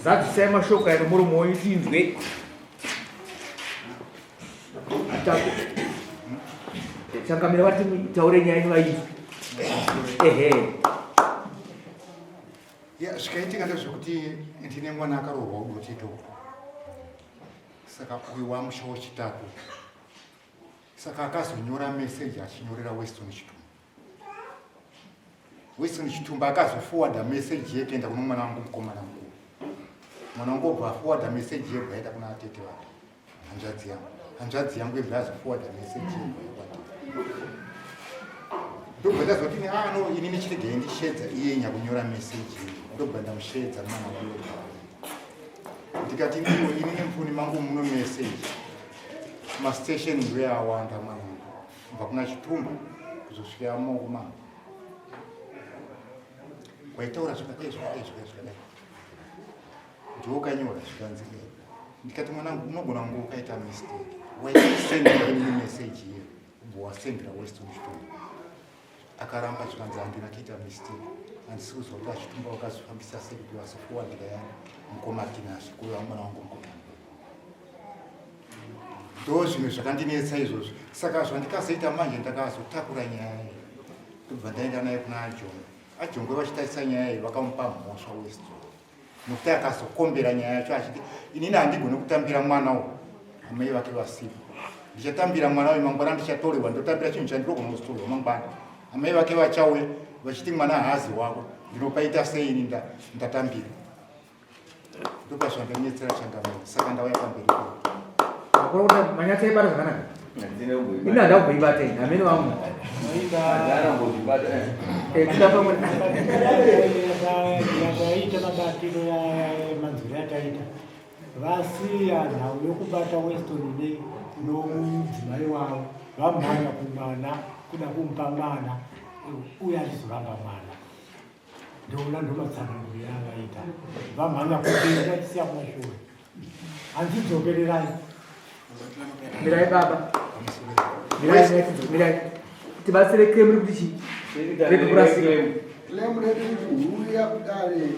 Zadzisai mashoko aya nomuromo wenyu tinzwe. Changamire vati taure nyaya yenyu vainzwe. Ehe. Ya, zvikaitika ndezvekuti ndine mwana akaroorwa kudotito saka uyu wamusha wechitatu saka akazonyora meseji achinyorera Weston Chitumba. Weston Chitumba akazoforwarda meseji yekuenda kuno mwana wangu mukomana mukuru. Mwana wangu obva aforwarda meseji yebva yaenda kuna atete vake hanzvadzi yangu hanzvadzi yangu yebva yazoforwarda meseji yebva yakwatete ndobva ndazoti ah no ini nichiregei ndishedza iye nyakunyora meseji ndobva ndamushedza mwana wangu ndikati ndiwo ini nemfuni mangu muno meseji mastation ndoyaawanda mwana wangu kubva kuna Chitumba kuzosvika maoko mangu waitaura zvakadai zvakadai zvakadai zvakadai ndiwo ukanyora zvikanzi eh. ndikati mwanangu unogona kunge ukaita mistake waisendera ini message iyo ubva wasendera weston chitumba akaramba zvikanzi handina kuita mistake handisi kuziva kuti achitumba wakazvifambisa sei kuti vazofuwandira yani mukoma tinashe kuva mwana wangu mukoma ndo zvimwe zvakandinetsa izvozvo saka zvandikazoita manje ndakazotakura nyaya iyi ndobva ndaenda naye kuna ajongwe ajongwe vachitarisa nyaya iyi vakamupa mhosva west nokuti akazokombera nyaya yacho achiti inini handigone kutambira mwana uyu amai vake vasipo ndichatambira mwana uyu mangwana ndichatorewa ndotambira chinhu chandinogona kuzotorwa mangwana amai vake vachauya vachiti mwana haazi wako ndinopaita sei ini ndatambira ndopazvandanyetsera changamire saka ndauya pamberi Makurukota manyatsa ibata zvakanaka. Ini handau kuibata ini, hamene vangu. Eh, tida pamwe. Yataita mabatiro manzwiro yataita vasiya nhau yokubata Weston ne nomudzimai wavo vamhanya kumwana kuda kumupa mwana uye achizoramba mwana Ndoona ndomatsananguriro avaita. Vamhanya kumberi vachisiya kumashure. Hanzi dzokererai. Mirai baba. Mirai mirai mirai. Tibatsire claim iri kuti chii? Redu kurasika. Claim redu kuti huya kudare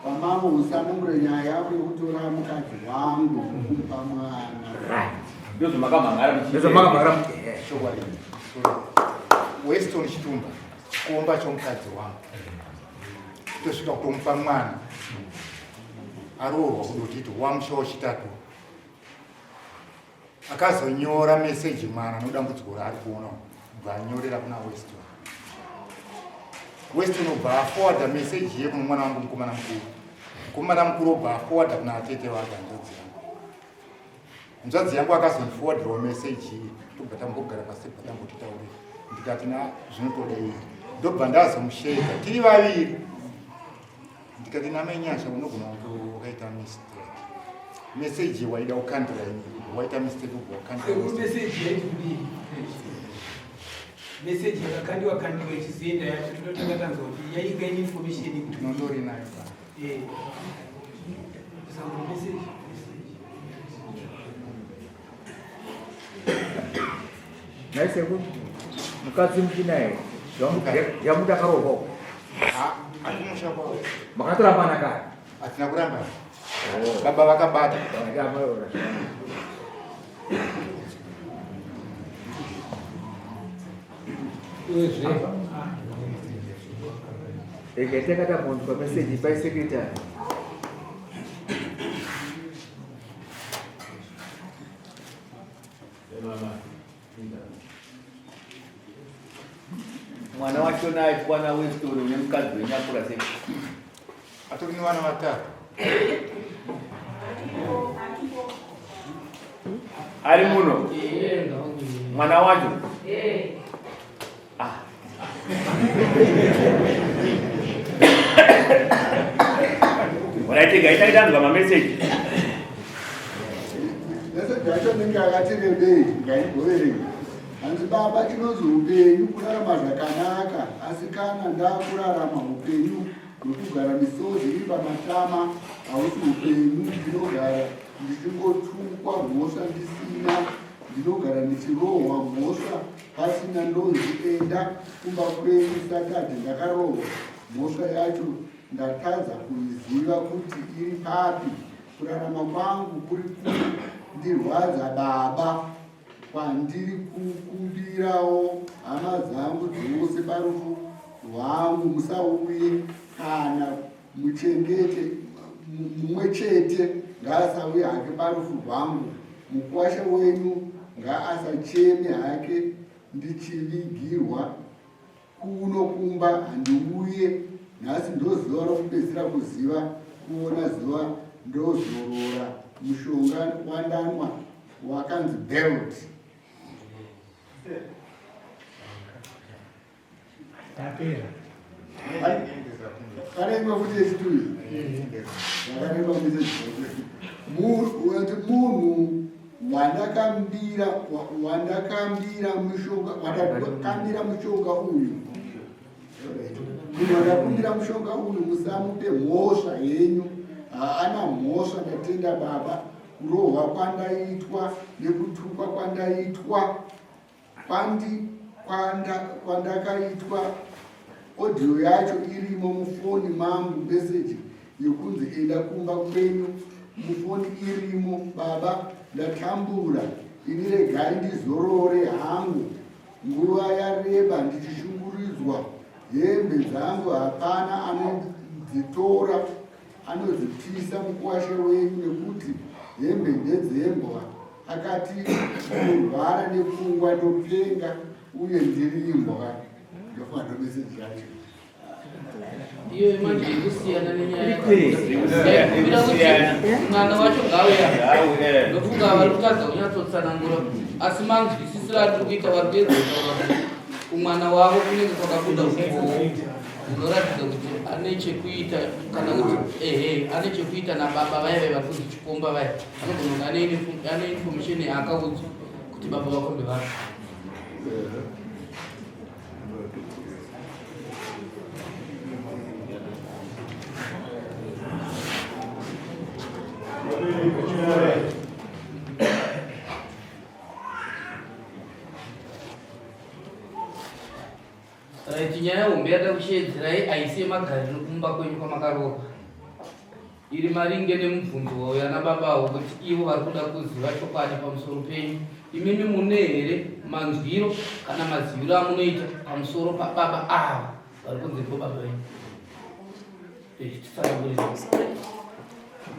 pamambo usanangure nyaya yako yekutora mukadzi wangu kumupa mwana. Right. Ndozvamakamhangara muchi. Ndozvamakamhangara muchi. Chokwadi. Weston Chitumba. Chikomba chomukadzi wangu tosvika kutomupa mwana aroorwa kudotito wamusha wechitatu akazonyora meseji mwana nodambudziko raari kuona bva anyorera kuna weston weston obva afowarda meseji ye kuno mwana wangu mukomana mukuru mukomana mukuru obva afowarda kuna atete vake hanzvadzi yangu Hanzvadzi yangu akazondiforwardirawo message iyi tobva tambogara pasi bva tamboti taure ndikati na zvinotoda iyi ndobva ndazomusheka tiri vaviri ndikati namai Nyasha unogona kunge wakaita mistake message waida kukandira ini waita mistake ubva wakandira message yaiti kudii message yakakandiwa kandiwa ichizoenda yacho tinotanga tanzwa kuti yainga ine information tinondori nayo eh message Nhai sekuru, mukadzi muchinaye zvamuti akarohwa akumusha kwavo makatorambana kare? Hatina kurambana. Oh. Baba vakabata. Uyezve rega takatamunzwa meseji pai secretary Mwana wacho naye kwana Weston une mukadzi wenyakura sei? Atori nevana vatatu. Ari muno mwana wacho Ah. Alright, guys, taitanzwa mameseji. Message yacho inenge yakati rebei ngaigoverenge. Hanzi baba chinonzi upenyu kurarama zvakanaka asi kana ndakurarama upenyu hwekugara misodzi iri pamatama hausi upenyu ndinogara ndichingotukwa mhosva ndisina ndinogara ndichirohwa mhosva pasina ndonzi enda kumba kwenyu Saturday ndakarohwa mhosva yacho. Ndatadza kuiziva kuti iri papi. Kurarama kwangu kuri kundirwadza baba. Kwandiri kukumbirawo hama dzangu dzose parufu rwangu musauye kana muchengete mumwe chete ngaasauye hake parufu rwangu. Mukwasha wenyu ngaasacheme hake ndichivigirwa Kuno kumba handiuye nhasi ndozuva rokupedzisira kuziva kuona zuva ndozorora mushonga wandanwa wakanzi belt. Tapera. Pane imwe futi yechituyi yakareba meseji munhu wandakambira wandakambira mushonga wandakambira mushonga uyu munhu wandakambira mushonga uyu musamupe mhosva yenyu haana mhosva ndatenda baba kurohwa kwandaitwa nekutukwa kwandaitwa Kwandi kwanda kwandakaitwa audio yacho irimo mufoni mangu message yekunzi enda kumba kwenyu mufoni irimo baba ndatambura ini regai ndizorore hangu nguva yareba ndichishungurudzwa hembe dzangu hapana anodzitora anodzipisa mukuwasha wenyu nekuti hembe ndedzembwa akati kurwara nepfungwa ndopenga uye ndiri imbwa ndofunga ndomeseji yacho iyo manje ikusiyana nenyaya yaikumbira kuti mwana wacho ngauya ndofunga vari kutadza kunyatsotsanangura asi manzwisisiro atiri kuita vari kuedza kutaura kuti kumwana wavo kunenge kwakabuda umbowo unoratidza kuti ane chekuita kana kuti ehe ane chekuita nababa vaya vaya vari kunzi chikomba vaya anogona kunge ane information yaakaudzwa kuti baba vako ndevapi. Right, nyaya hombe yatakusheedzerai haisi yemagariro kumba kwenyu kwamakaroorwa. Iri maringe nemubvunzo wauya nababa avo kuti ivo vari kuda kuziva chokwadi pamusoro penyu. Imimi mune here manzwiro kana maziviro amunoita pamusoro pababa ava vari kunzi ndivo baba venyu? Eh, titsanangurire. Sorry.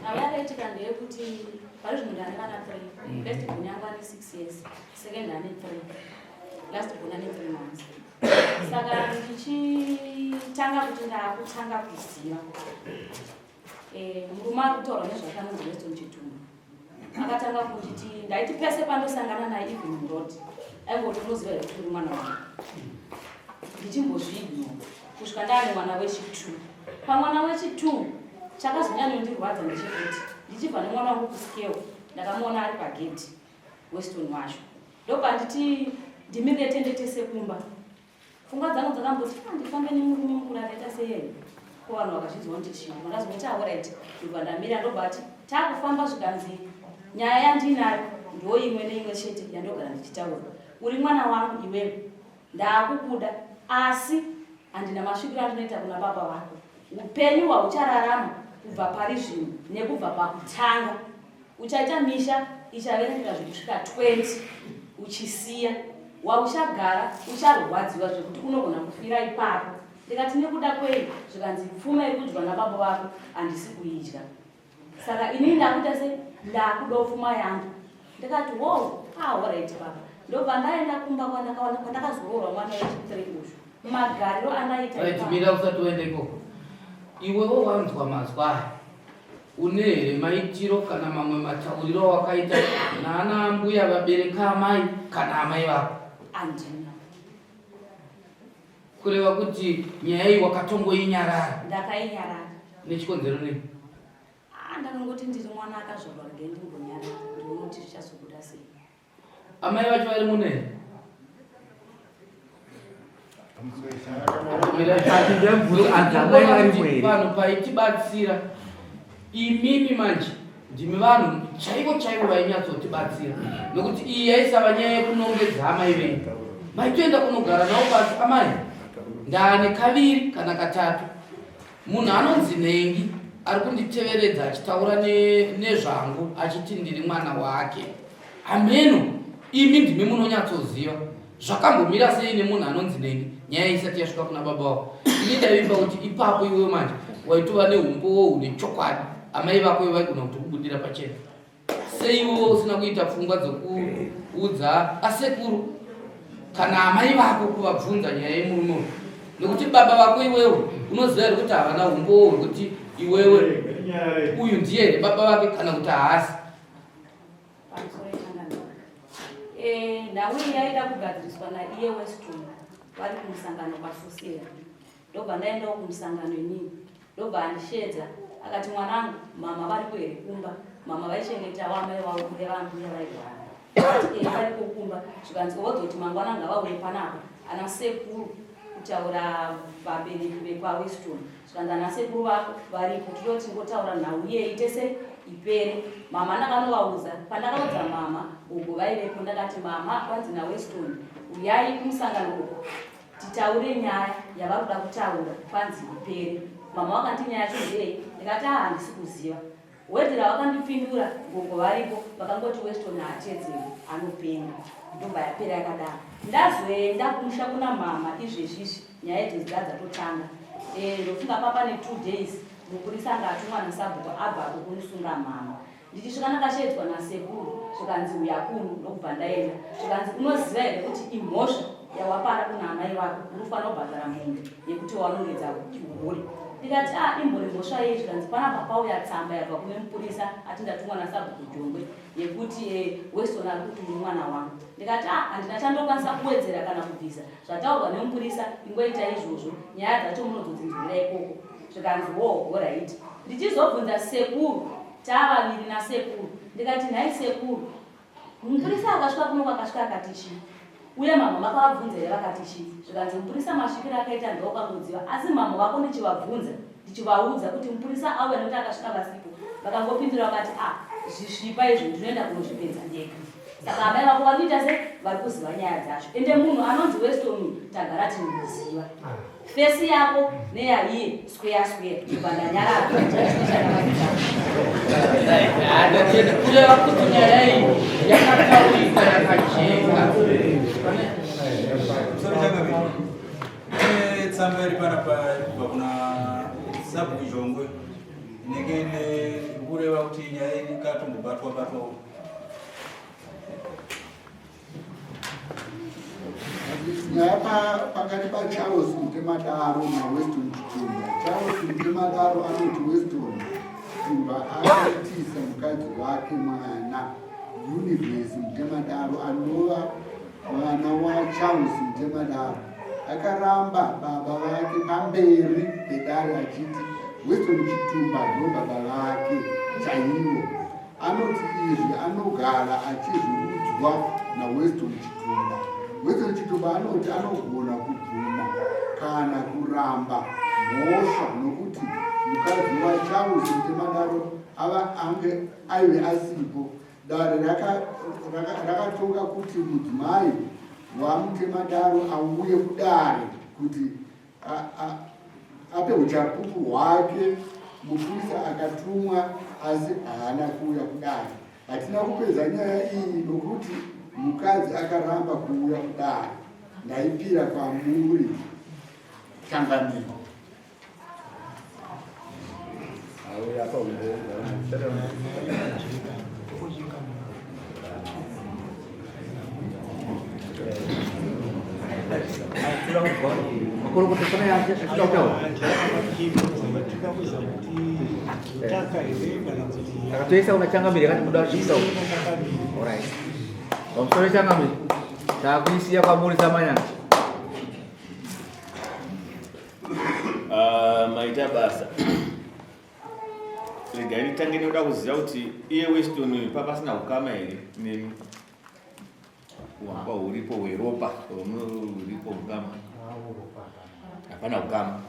Nhau yakaitika ndeyekuti pari zvino ndane vana 3. First born yangu ane 6 years, second ane 3, last born ane 3 months. Saka ndichitanga kuti ndakutanga kuziva eh, murume ari kutaura nezvake anonzi Weston Chitunga akatanga kunditi ndaiti pese pandosangana naye even muroad aingoti unoziva here kuti uri mwana wangu ndichimbozviignore kusvika ndaane mwana wechi2 pamwana wechi2 chakazonyanyondirwadza ndechekuti ndichibva nemwana wangu kuscale ndakamuona ari pagedhi Weston wacho ndopanditi ndimirire tende tese kumba pfungwa dzangu dzakamboti ah, ndifambe nemurume mukuru akaita seyeye ko vanhu vakazvinzwa kuti chii ndazongoti aorit ndobva ndamira ndobva ati takufamba zvikanzi nyaya yandinayo ndo imwe neimwe chete yandogara ndichitaura uri mwana wangu iwewe ndakukuda asi handina masvikiro andinoita kuna baba vako upenyu hwauchararama kubva pari zvino nekubva pakutanga Uchaita misha ichaverengeka zvekusvika 20 uchisiya wauchagara ucharwadziwa zvekuti unogona kufira ipapo. Ndikati nekuda kwei zvikanzi pfuma iri kudyiwa nababa vako handisi kuidya. Saka inini ndakuita se ndakudawo pfuma yangu. Ndikati wo ah alright baba. Ndobva ndaenda kumba kwandakawana kwandakazoroorwa mwana wechi3 uyu. Magariro andaita. Right, mira usati waenda ikoko. Iwewo wanzwa mazwa aya. Une here maitiro kana mamwe matauriro awakaita naana ambuya vabereka amai kana amai vako? Handina. Kureva kuti nyaya iyi wakatongoinyarara? Ndakainyarara. Nechikonzero nei? Ah, ndakangoti ndiri mwana akazvarwa regai ndimbonyarara ndione kuti zvichazobuda sei. Amai vacho vari muno here? Vanhu paitibatsira imimi manje ndimi vanhu chaivo chaivo vainyatsotibatsira nokuti iyi yaisava nyaya yekunongedza amai venyu maitoenda kunogara navo pasi amai ndaane kaviri kana katatu. Munhu anonzi Nhengi ari kunditeveredza achitaura nezvangu achiti ndiri mwana wake. Hameno imi ndimi munonyatsoziva zvakambomira sei nemunhu anonzi Nhengi nyaya isati yasvika kuna baba wako. Ini ndaivimba kuti ipapo iwewe manje waitova neumbowo hune chokwadi, amai vako ivo vaigona kutokubudira pachena. Sei iwewe usina kuita pfungwa dzokuudza asekuru kana amai vako kuvabvunza nyaya yemurume uyu? Nekuti baba vako iwewe unoziva here kuti havana umbowo hwekuti iwewe uyu ndiye here baba vake kana kuti haasi? Eh, nhau iyi yaida kugadziriswa naiye Weston vari kumusangano kwaSosera. Ndobva ndaendawo kumusangano inini. Ndobva andisheedza akati mwanangu mama variko here kumba. Mama vaichengetawo amai vavo kureva ambuya vairwara. Akati eh variko kumba. Zvikanzi vodza kuti mangwana ngavauye panapa ana sekuru kutaura vabereki vekwaWeston. Zvikanzi ana sekuru vako varipo toda kuti tingotaura nhau iyeyi tese ipere. Mama ndakanovaudza. Pandakaudza mama gogo vaivepo ndakati mama kwanzi naWeston uyai kumusangano uko titaure nyaya yavari kuda kutaura kwanzi ipere. Mama vakandi nyaya yacho ndeyei ndikati ah handisi kuziva. Wedhi ravakandipindura gogo varipo vakangoti Weston haatedzeri anopenga. Ndobva yapera yakadaro. Ndazoenda kumusha kuna mama izvezvizvi nyaya idzozi dzadzatotanga. Eh, ndofunga papa ne 2 days mupurisa anga atumwa nasabhuku abvako kunosunga mama. Ndichisvika ndakasheedzwa nasekuru zvikanzi huya kuno ndokubva ndaenda zvikanzi unoziva here kuti imhosva yawapara kuna amai vako unofanira kubhadhara mombe yekuti wanongedza chihure ndikati a ah, imbori mhosva yei zvikanzi panapa pauya tsamba yabva kune mupurisa ati ndatumwa nasabhuku jongwe yekuti eh, weston ari kuti uri mwana wangu ndikati a ah, handina chandokwanisa kuwedzera kana kubvisa zvataurwa nemupurisa ingoita izvozvo nyaya dzacho munodzodzinzwira ikoko zvikanzi wo horaiti ndichizobvunza sekuru Taavaviri nasekuru ndikati nhai sekuru mupurisa akasvika kuno kwakasvika akati chii uye mhamha makavabvunza here vakati chii zvikanzi mupurisa masvikiro akaita ndokangoziva asi mhamha vako ndichivabvunza ndichivaudza kuti mupurisa auya nekuti akasvika vasipo vakangopindura vakati a ah, zvisvipa izvo ndinoenda kunozvipedza ndega saka amai vako vari kuita se vari kuziva nyaya dzacho ende munhu anonzi weston tagara tinomuziva Fesi yako neyaiye square square ndobva ndanyarara. Kureva kuti nyaya iyi yakataurika yakajeka. Tsamba iri panapa iri kubva kuna Sabhuku Jongwe inenge ine kureva kuti nyaya iyi ikatombobatwa batwawo. Nyaya pakati paCharles Mutemadaro naWeston Chitumba. Charles Mutemadaro anoti Weston Chitumba akaitisa mukadzi wake mwana Universe Mutemadaro anova mwana waCharles Mutemadaro akaramba baba vake pamberi pedare achiti Weston Chitumba ndo baba vake chaivo. Anoti izvi anogara achizviudzwa naWeston Chitumba. Weston Chitumba anoti anogona kubvuma kana kuramba mhosva nokuti mukadzi waCharles Mutemadaro ava ange aive asipo. Dare rakatonga raka, raka kuti mudzimai waMutemadaro auye kudare kuti ape uchapupu hwake. Mupurisa akatumwa asi haana kuuya kudare. Hatina kupedza nyaya iyi nokuti mukadzi akaramba kuuya kudare. Ndaipira kwamuri changamiro. Saka toisa una changamire kati muda kuisa uko. Alright. Pamusoro changamire. Takuisiya kwamuri samanyanga. Ah, maita basa regai nditange nekuda kuziva kuti iye weston uyu papasina ukama here nemi hwanga huripo hweropa huripo ukama hapana ukama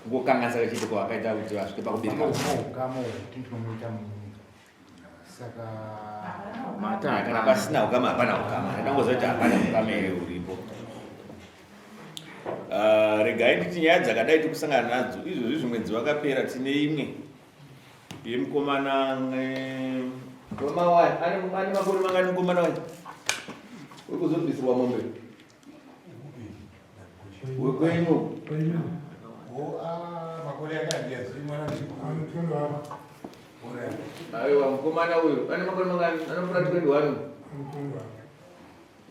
kungokanganisa chete kwavakaita kuti vasvike pakubereka ukama hwekuti tinomuita munyika saka mata kana pasina ukama hapana ukama ndakangoziva kuti hapana ukama here uripo. Ah, regai nditi nyaya dzakadai tiri kusangana nadzo izvozvi zvimwedzi wakapera tine imwe yemukomana eh, wemawaya ane ane makore mangani mukomana wacho wekuzobvisirwa mombe wekwenyu aiwa mukomana uyu ane makore mangani anopfuura 21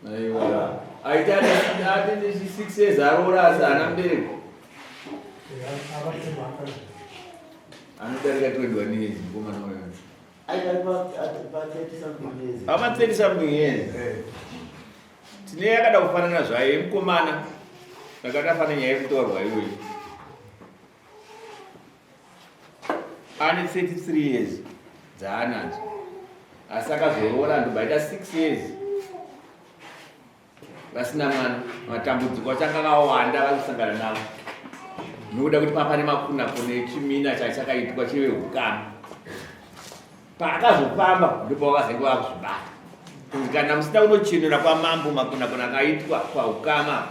Aiwa. Aita ati ndi 6 years aroora asi haana mubereki. Anodarika 21 years mukomana uyu. Ama 30 something years. Eh. Tine yakada kufanana zvayo yemukomana. Yakada fanana nyaya yekutorwa iyoyo. Ane 33 years dzaanadzo asi akazoroora ndobva aita 6 years vasina mwana. Matambudziko acho anga akawanda vari kusangana navo nokuda kuti papa nemakunakuna echimina chachakaitwa chevehukama. Paakazofamba ndopavakazenge vakuzvibata kunzi kana musina kunochenura kwamambo makunakuna akaitwa paukama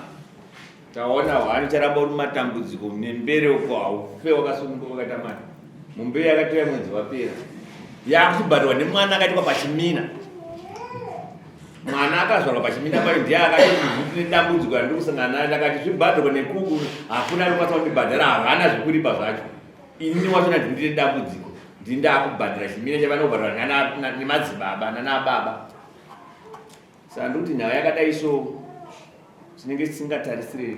Taona hwani ucharamba uri mumatambudziko nembereko haufe wakasununguka wakaita mari. Mombe yakatouya mwedzi wapera yakuchibhadharwa nemwana akaitwa pachimina. Mwana akazvarwa pachimina payo ndiye akati nedambudziko randiri kusangana nayo ndakati zvibhadharwa nekuku hakuna anokwanisa kundibhadhara havana zvekuripa zvacho. Ini wacho ndati ndine dambudziko ndini ndakubhadhara chimina chavanobhadharwa nemadzibaba nanababa. Saka ndikuti nyaya yakadai so tinenge tisingatarisire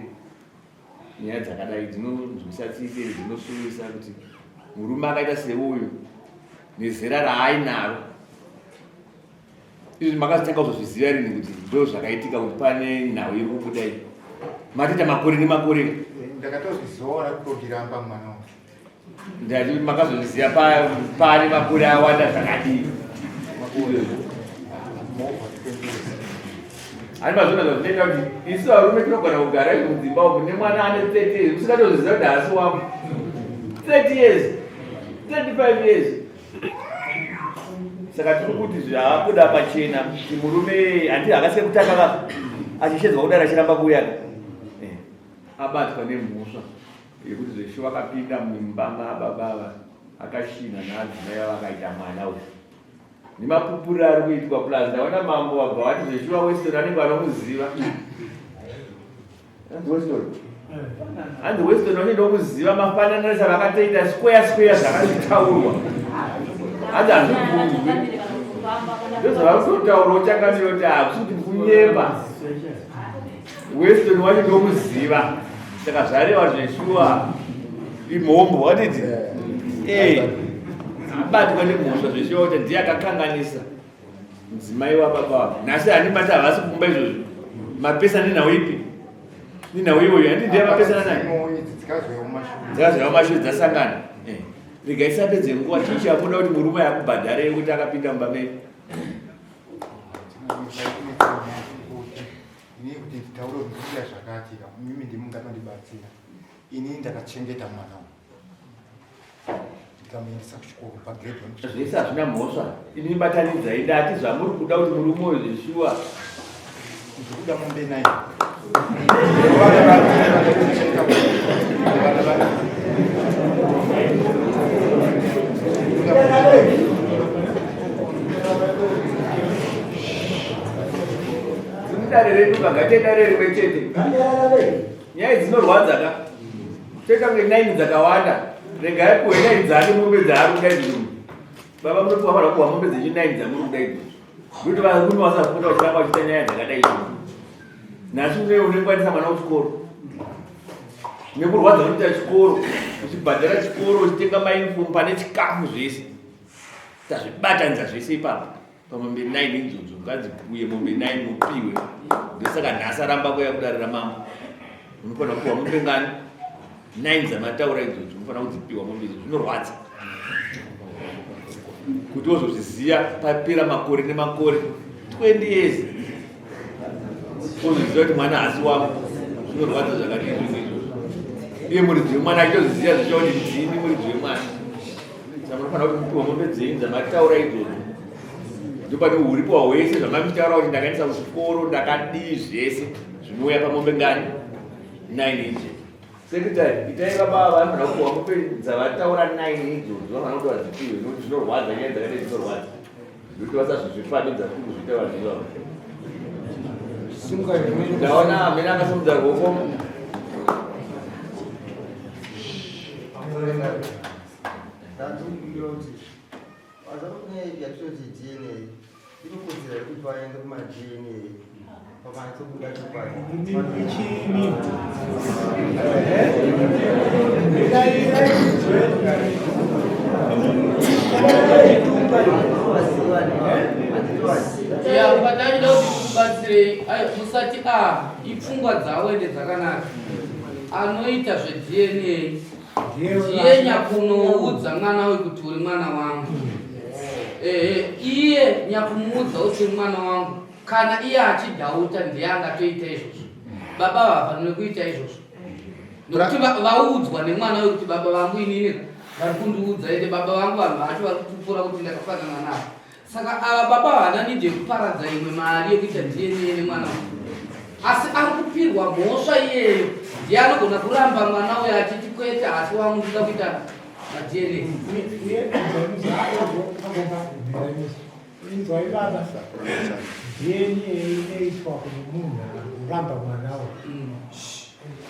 nyaya dzakadai dzinonzwisa tsitsi dzinosuwisa kuti murume akaita seuyu nezera raainaro izvi makazotanga kuzozviziva rini kuti ndo zvakaitika kuti pane nhau iri kubuda iyi matoita makore nemakore ndakatozviziva kutodiramba mwana Ndati makazozviziva pane makore awanda zvakadii? Ani mazvona zvazvinoita kuti isu varume tinogona kugara izvo mudzimba umu nemwana ane 30 years usingatozviziva kuti haasi wangu 30 years 35 years saka tiri kuti zvaabuda pachena kuti murume handi akasiya kutanga ka achishedzwa kudaro achiramba kuuya eh, abatwa nemhosva yekuti zveshuwa akapinda mumba mababa ava akashinha naadzimai ava akaita mwana uyu nemapupuriro ari kuitwa plus ndaona mambo vabva vati zveshuwa weston anenge vanomuziva hanzi weston hanzi weston vanoenda kuziva mafananisa vakatoita square square zvakazvitaurwa hanzi hazvibvunzwi ndozvavari kutotaura uchangamira kuti hakusi kuti kunyemba Weston wacho ndomuziva saka zvareva zveshuwa imhombo watiti eh, abatwa nemhosva zveshuwa kuti ndiye akakanganisa mudzimai wababa wavo nhasi handibata havasi kumba izvozvo mapesa nenhau ipi nenhau iyoyo handi ndiye mapesana naye dzikazouya mumashure dzasangana eh, regai tisapedze nguva chii chamuda kuti murume akubhadharei kuti akapinda mumba menyu Ini kuti nditaure kuti ndikuda zvakati mimi ndimi mungatondibatsira. Ini ndakachengeta mwana uyu. Ndikamuendesa kuchikoro pagrade one. Zvese hazvina mhosva. Ini batanidzai ndati zvamuri kuda kuti murume uyu zveshuwa. Ndikuda mombe nai. Vana vana vana vana. Dare redu kagaite dare rimwe chete. Nyaya dzinorwadza ka. Toita kunge naini dzakawanda. Regai puwe naini dzake mombe dzaari kuda idzi. Baba munopiwa fana kupuwa mombe dzenyu naini dzamuri kuda idzi. Ndokuti varume vasapota vachiramba vachiita nyaya dzakadai idzi. Nhasi une unengwanisa mwana kuchikoro. Nekurwadza unoita chikoro, uchibhadhara chikoro, uchitenga mauniform pane chikafu zvese. Tazvibatanidza zvese ipapo. Pamombe 9 idzodzo ngadzipuye mombe 9 mupiwe. Ndosaka nhasi aramba kuya kudare ramambo. Unofanira kupiwa mombe ngani? 9 dzamataura idzodzo unofanira kudzipiwa mombe idzo zvinorwadza. Kuti wozozviziva papera makore nemakore 20 years wozviziva kuti mwana haasi wako zvinorwadza zvakadii zvinhu izvozvo. Iye muridzi wemwana achitoziva zvicha kuti ndini muridzi wemwana. Saka munofanira kuti mupiwe mombe dzenyu dzamataura idzodzo ndopane uripo hwese zvamamuchitaura kuti ndakaendesa kuchikoro ndakadii zvese zvinouya pamombe ngani 9 idzi. Secretary, itai baba ava vanofanira kupiwa mombe dzavataura 9 idzodzo vanofanira kuti vadzipiwe nokuti zvinorwadza nyaya dzakadai dzinorwadza. Nokuti vasazvizvifambidza futi kuzviita vanhu ivavo. Ndaona amene akasimudza ruoko. Ndandikumbira kuti Kune yatinoti DNA inokodzera here kuti vaende kumaDNA pakanatsobuda chokwadi? Ya, patachida kuti tikubatsirei, ayo musati a ipfungwa dzavo ende dzakanaka. Anoita zveDNA Ndiye nyakunoudza mwana uyu kuti uri mwana wangu. Ehe, iye nyakumuudza kuti uri mwana wangu. Kana iye achidhauta ndiye angatoita izvozvo. Baba havafaniri kuita izvozvo. Nokuti vaudzwa nemwana uyu kuti baba vangu inini vari kundiudza ende baba vangu vanhu vacho vari kupupura kuti ndakafanana navo. Saka ava baba havana need yekuparadza imwe mari yekuita DNA nemwana uyu. Asi ari kupirwa mhosva iyeyo ndiye anogona kuramba mwana uyo achiti kwete haasi wangu ndoda kuita maDNA. Inzwai baba, DNA inoitwa kune munhu ari kuramba mwana uyu.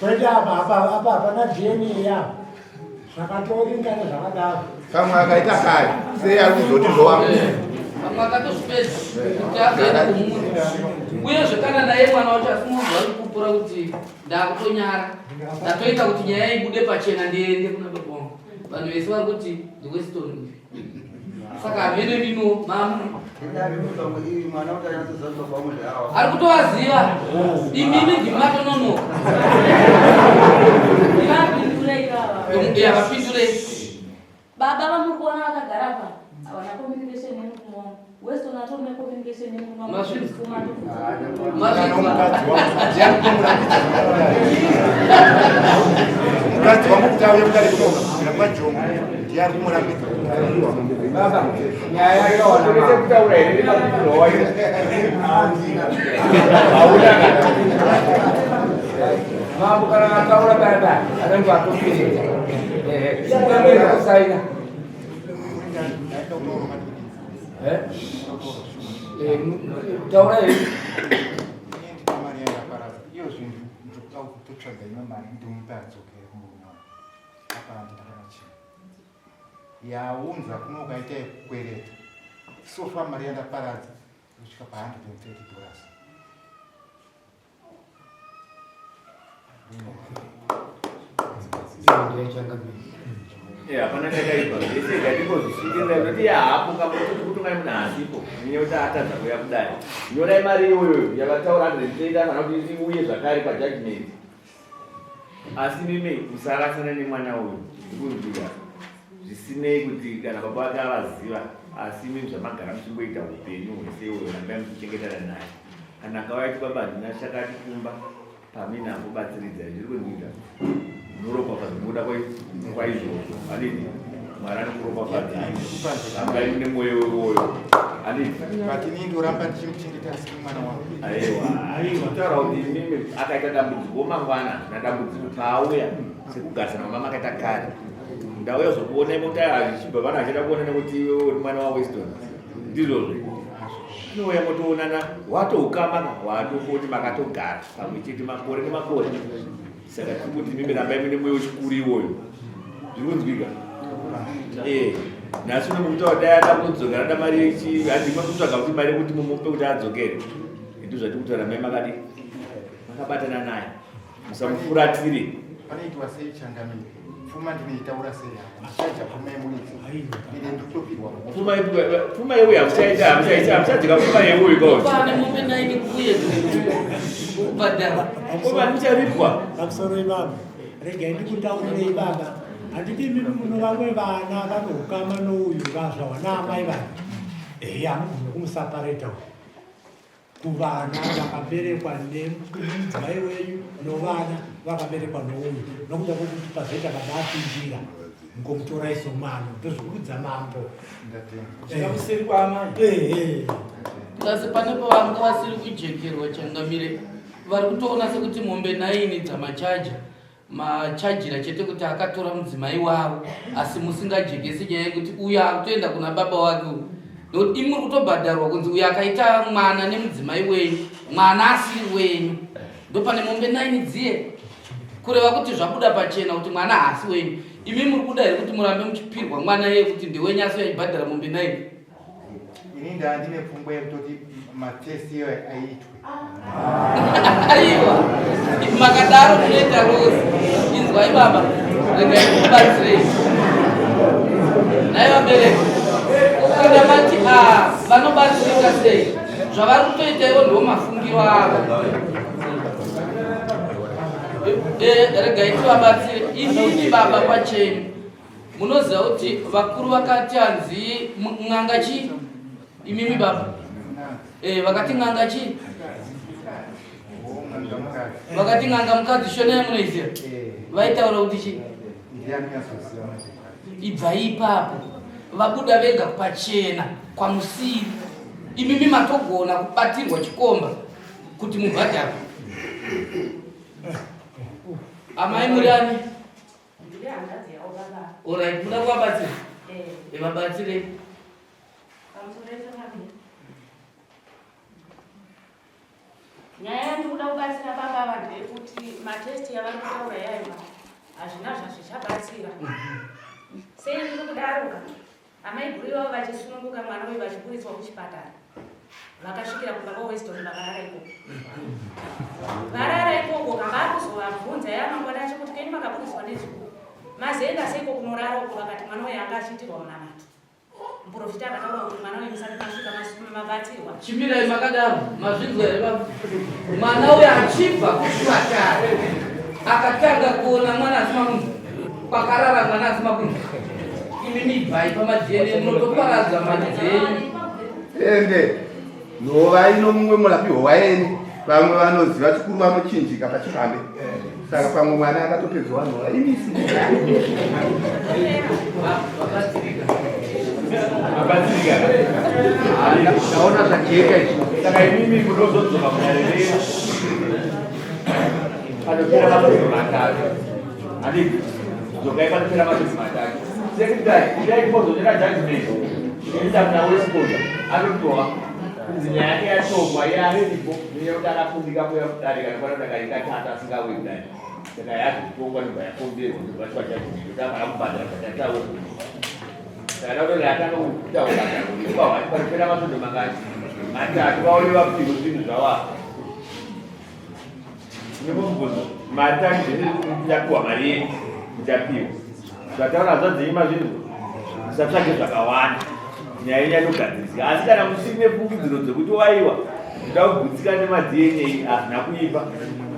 Kwete apa apa apa hapana DNA apa. Zvakatoringana zvakadaro. Pamwe akaita kare sei ari kuzoti zvowa. Eh, pamwe akatozvipedza kuti azoenda kumunhu. Uyezve kana naye mwana wacho asi munhu ari kupupura kuti ndakutonyara. Ndatoita kuti nyaya ibude pachena ndiende kuna baba wangu. Vanhu vese vari kuti ndiWeston uyu. Saka hamene mimo mamu ari kutovaziva imimi ndimi matononoka. Ya vapindurei. Baba vamuri kuona vakagara pa havana communication nemurume wangu. Weston atori necommunication nemurume wangu. Mazvinzwa. Mukadzi wangu kuti auye kudare kunoka kubvira kwajongo ndiye ari kumurambidza. Baba, nyaya yakawana. Kutaura here nemapindurwo wayo? Hauna. Mambo kana ataura baba, anenge atopedza. Eh, sikamira kusaina. Eh? Eh, taura here? Mari yakaparadza iyo zvinhu ndikuda kutotsvaga imwe mari ndimupe adzokere kumurume wangu. Apa handina kana chinhu. Yaunza kuno ukaita yekukwereta. So far mari yandaparadza kusvika pa 130 dollars. Hapana chakaipa zvese ngatingozvisvikirira kuti hapo kakuti kutongai munhu asipo nyaya kuti atadza kuuya kudai nyorai mari iyoyo yavataura 130 kana kuti iuye zvakare pajudgment asi mimi musarasana nemwana uyu ndikunzwika zvisinei kuti kana baba vake avaziva asi mimi zvamagara muchingoita upenyu hwese iwoyo rambai muchichengetana naye kana akauya ati baba handina chakati kumba pamina ambobatsiridza zviri kunzwika munoropafadza nokuda kwaizvozvo handiti mwari anokuropafadza rambai mune mwoyo iwoyo handiti but ini ndoramba ndichimuchengeta asi mwana wangu aiwa kutaura kuti imimi akaita dambudziko mangwana nadambudziko paauya sekugarisana mama makaita kare ndauya zokuona imota achichibva vana achida kuona nekuti iwe uri mwana waweston ndizvozvo anouya motoonana watoukama ka watofoti makatogara pamwe chete makore nemakore saka tiri kuti mimi rambai mune mwoyo wechikuru iwoyo zviri kunzwika eh, nhasi uno mukutaura dai ada kudzokera ada mari yechi handima kutsvaga kuti mari yekuti mumupe kuti adzokere ndizvo zvatiri kutaura mai makadi makabatana naye musamufuratire panoitwa sei changamire pfuma ndinoitaura sei apa ndichaja pfuma yemuridzi ine ndikutopirwa pfuma pfuma yeuyu hamuchaita hamuchaita hamuchadya pfuma yeuyu pane mombe naini kuye kubhadhara koma mucharipwa pamusoro ibaba regai ndikutaurirei baba handiti imimi muno vamwe vana vane ukama nouyu vazvahwa naamai vake ehe hamugone kumusapareta uyu kuvana vakaberekwa nemudzimai wenyu novana vakaberekwa nouyu nokuda kwekuti pazoita baba apindira mukomutorai somwana ndozvikuudza mambo kuseri kwaamai plus pane pavanga vasiri kujekerwa changamire. vari kutoona sekuti mombe naini dzamachaja machajira chete kuti akatora mudzimai wavo asi musingajekesi nyaya yekuti uyo akutoenda kuna baba wake uyu nokuti imi muri kutobhadharwa kunzi uyo akaita mwana nemudzimai wenyu mwana asiri wenyu ndopane mombe naini dziye kureva kuti zvabuda pachena kuti mwana haasi wenyu imi muri kuda here kuti murambe muchipirwa mwana yeye kuti ndewenyu asi achibhadhara mombe naini Ini ndandine pfungwa yekutoti matest iyo aitwe. Aiwa, makadaro munoita rose. Inzwai baba, regai ndikubatsirei. Nhai vabereki, kana mati ah, vanobatsirika sei? Zvavari kutoita ivo ndiwo mafungiro avo. Eh, regai tivabatsire. Imimi baba pachenyu Munoziva kuti vakuru vakati hanzi n'anga chii? Imimi baba. Eh, vakati n'anga chii? Vakati n'anga mukadzi shona yamunoiziva. Eh. Vaitaura kuti chii? Ibvai ipapo. Vabuda vega pachena kwamusiri. Imimi matogona kubatirwa chikomba kuti mubhadharwe. Amai muri ani? Ndiri hanzvadzi yavo baba. Alright, muda kuvabatsira? Eh. Eh, vabatsirei. Pamusoro pemamwe. Nyaya yandiri kuda kubatsira baba ava ndeyekuti matesti yavari kutaura yayo hazvina zvazvichabatsira. Sei ndiri kudaro ka? Amaiguru ivavo vachisununguka mwana uyu vachiburitswa kuchipatara vakasvikira kumba kwaWeston vakarara ikoko. Varara ikoko kavakuzovabvunza yamangwana acho kuti keni makaburitswa nezuro mazoenda seiko kunorara uko vakati mwana uyu anga achiitirwa munamato. Muprofita akataura kuti mwana uyu musati masvika mabatsirwa. Chimirai makadaro mazvinzwa here baba? Mwana uyu achibva kuchipatara akatanga kuona mwana asina munhu kwakarara mwana asina munhu. Imi mibvai pamaDNA munotoparadza mari dzenyu. Ende nhova ino mumwe murapi hova yeni vamwe vanoziva chikuru vanochinjika pachifambe saka pamwe mwana akatopedzwa nhova imisi Ndaona zvajeka izvi. Saka imimi munozodzoka mudare renyu panopera mazuva matatu. Handiti? Dzokai panopera mazuva matatu. Sekretary, kudai kumozonyora judgment. Inoita kuna Westport anopiwa kunzi nyaya yake yatongwa iye ariripo nenyaya yekuti akafundika kuuya kudare kana kwana kuti akaita tata asingauyi kudare. Saka yazotongwa ndobva yakomberwa ndobva vachipa judgment kuti afana kubhadhara zvatataura. Saka kuti atanga kutaura taura panopera masvondo mangani matatu vaone vapihwe zvinhu zvavo Nemubvunzo matatu zvese muchapiwa mari yenyu muchapiwa zvataura hazvanzi mazvinhu musatsvage zvakawanda nyaya yenyu yatogadzirisika asi kana musiri nefungidziro dzekuti waiwa ndoda kugutsika nemaDNA hazvina kuipa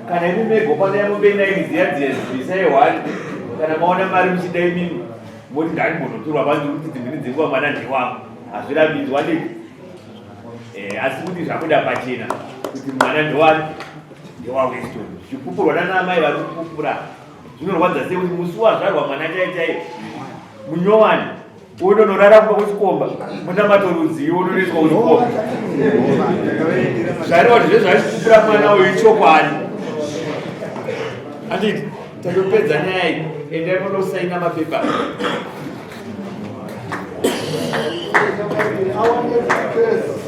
kana imi mega panaya mombe naini dziya dziya bvisai hwani kana maona mari muchida imimi moti ndaimbonotorwa panzi kuti dzimweni dzenguva mwana ndewangu hazvirambidzwa ndii eh, asi kuti zvabuda pachena kuti mwana ndewani ndewaWeston zvichipupurwa nana amai vari kupupura zvinorwadza sei kuti musi wazvarwa mwana chai chai munyowani unonorara kumba kwechikomba munamato rudzii unonoiswa kuchikomba zvareva kuti zvezvachipupura mwana uyu ichokwadi anditi tatopedza nyaya iyi endai munosaina mapepa Our next case.